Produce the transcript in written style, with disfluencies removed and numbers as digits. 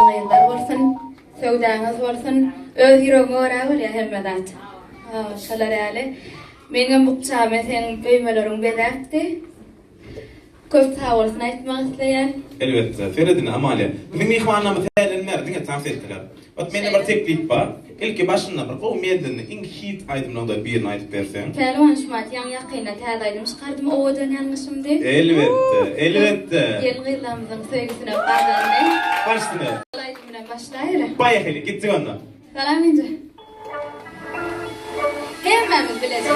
Gelin-gyzlar bolsun, söwdaňyz bolsun. Öz ýüregiňe görä bolýar hemme zat. Şolar ýaly. Meňem bukjamy seň öýmeleriň bezäpdi. Köp sagbolsun aýtmak isleýän. Elbetde. Seredin Amalia. Biziň myhmanlarymyz hälden bäri diňe tans etdiler. Ot mende bir teklip bar. Ilki başynda bir gowy medlini iň hit aýdymlaňdan birini aýdyp berseň. Pälwan Şumat ýaňy ýakynda täze aýdym çykardym owadan ýalňyşym diýip. Elbetde, elbetde. Gelin gyzlarymyzyň söýgüsine gazandy. Baş üstüne. Şol aýdym bilen başlaýaly. Poýehali, gitdik onda. Salam Inje. Hemmämiz bileje.